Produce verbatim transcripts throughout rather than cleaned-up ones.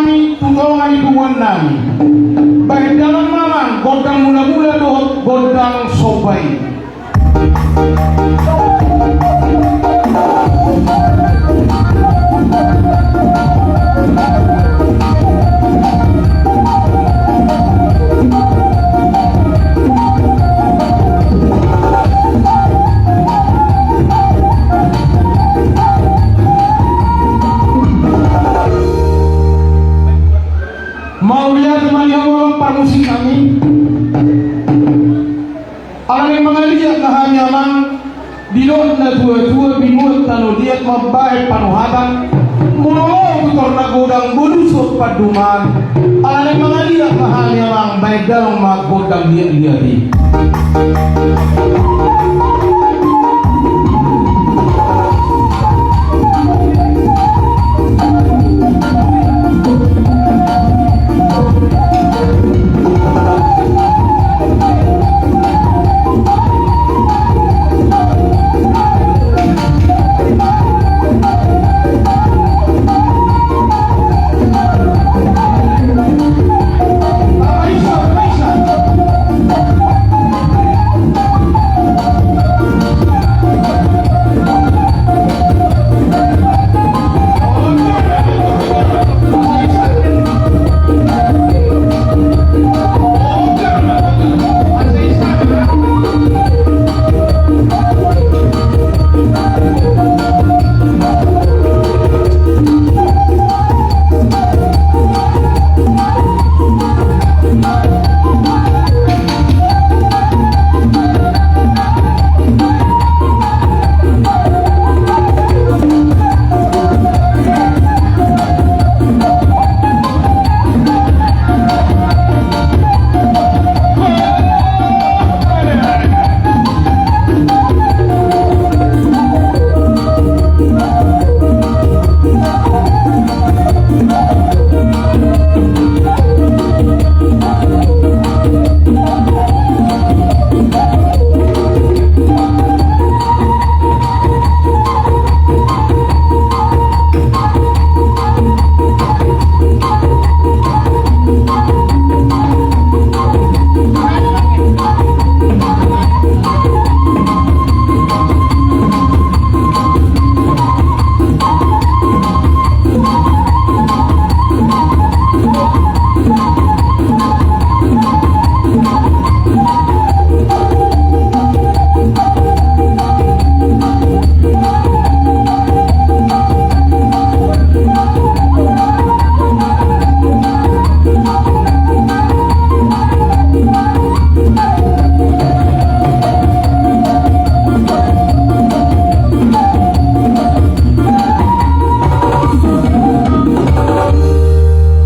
tu tonga ni punguan nami. Bahen damang ma gondang mula-mula dohot gondang somba i. Mauliate ma di hamu amang parmusik nami. Ala naeng mangaliat ma hami amang, didok natua-tua, binuat tano liat mambahen panuhatan, molo tu tor na godang boluso panduman. Ala naeng mangaliat ma hami amang, bahen damang ma gondang liat-liat i.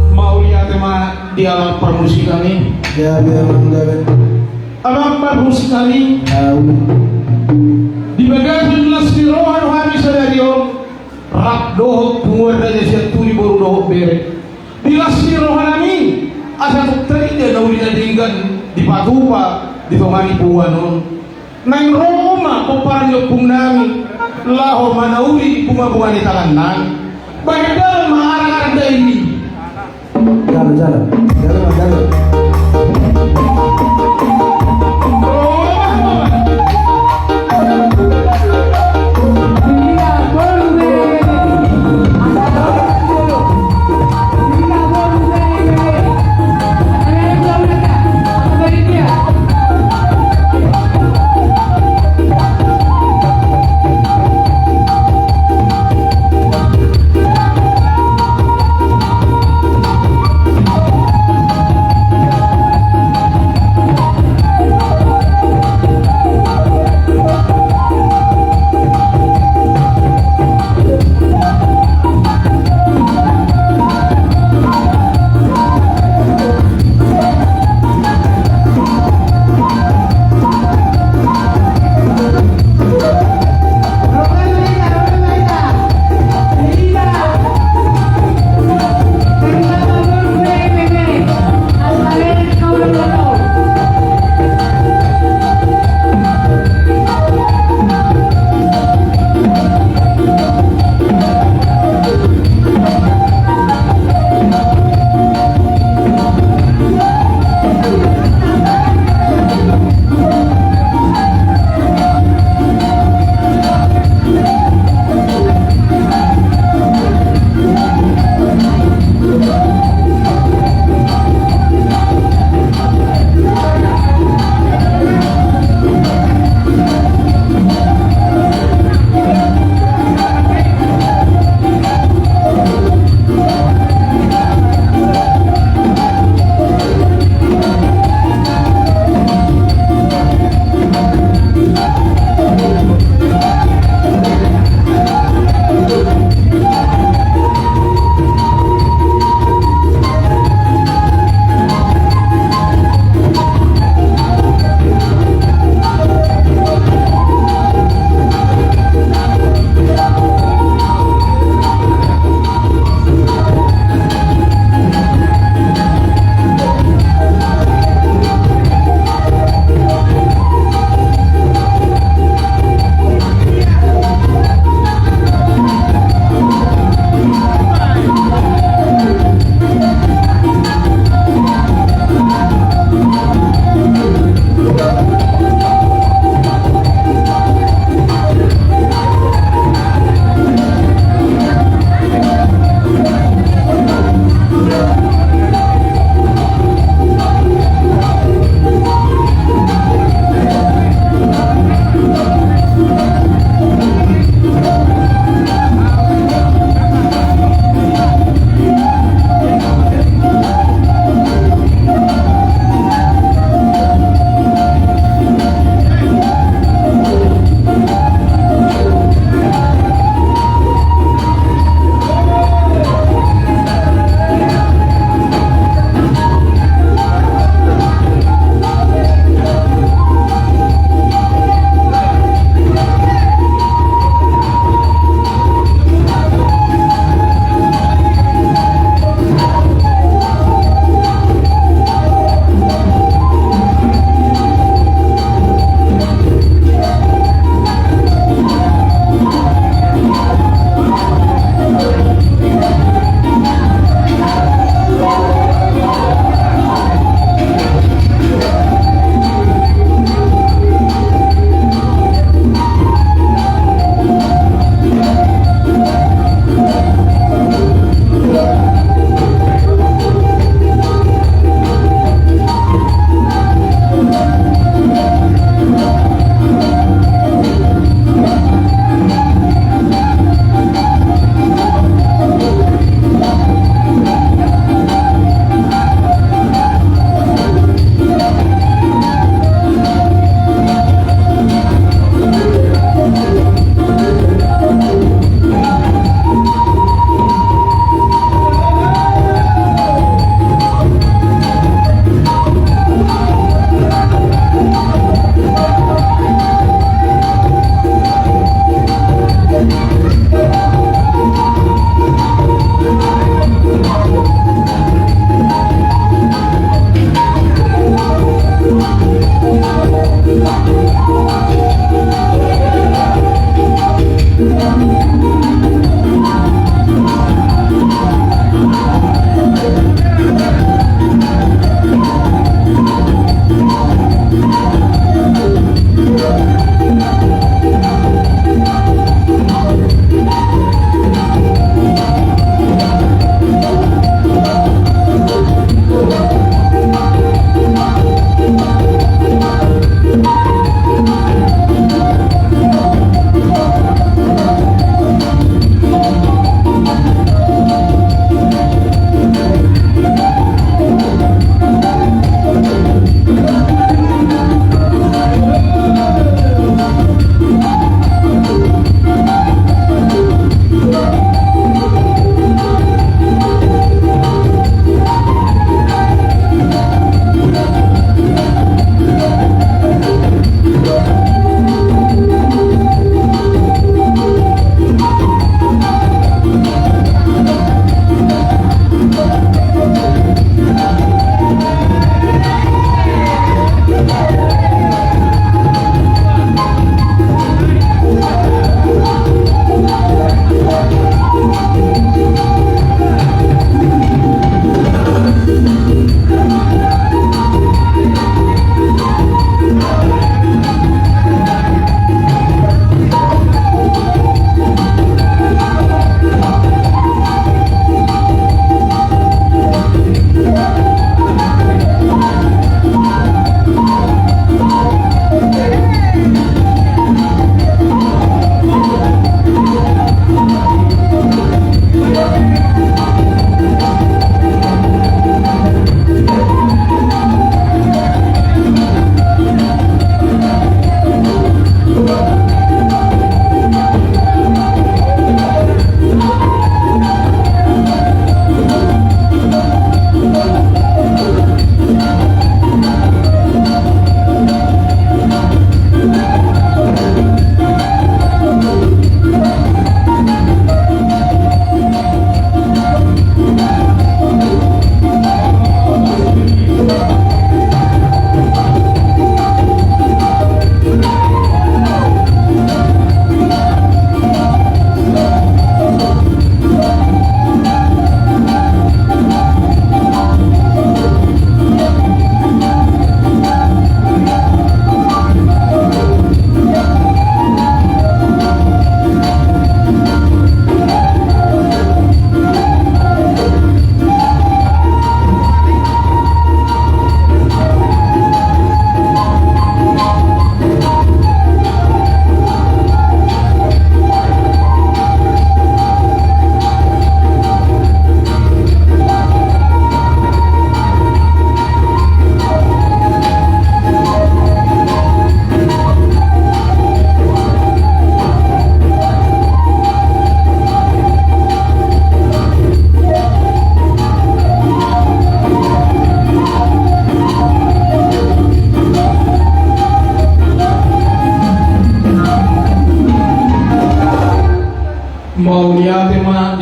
Mauliate ma di amang parmusik nami. Ya, biar manggabe. Amang parmusik nami. Au. Di bagasan las ni roha do hami sadari on, rap dohot punguan raja sian tuli, boru dohot bere. Di las ni roha nami, asa tung tarida na uli na denggan dipatupa di tonga ni punguan on. Naeng ro ma pomparan ni ompung nami laho manauli bunga-bunga ni tangan nami. Bahen damang ma arak-arak dairi. Jalo, jalo. Jalo, jalo.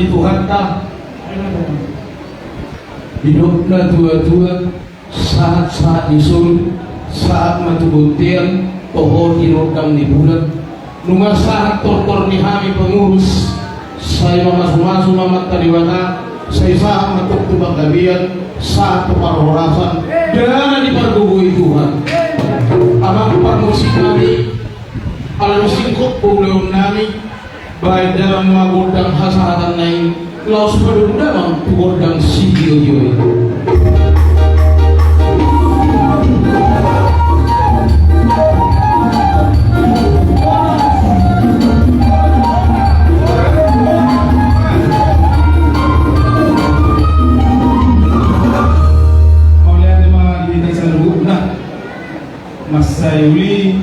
Tuhanta. Didok na tua-tua, sahat-sahat ni solu, sahat ma tu bontean, toho di rondang ni bulan. Nunga sahat tortor ni hami pengurus, sai mamasu-masu ma Amanta Debata, sai sahat ma tu panggabean, sahat tu parhorasan, dana dipargogoi Tuhan. Amang parmusik nami, ala singkop ulaon nami, baen damang ma gondang hasahatanna i, laos padomu damang tu gondang sitio-tio i. Mauliate ma di hita saluhutna. Mansai uli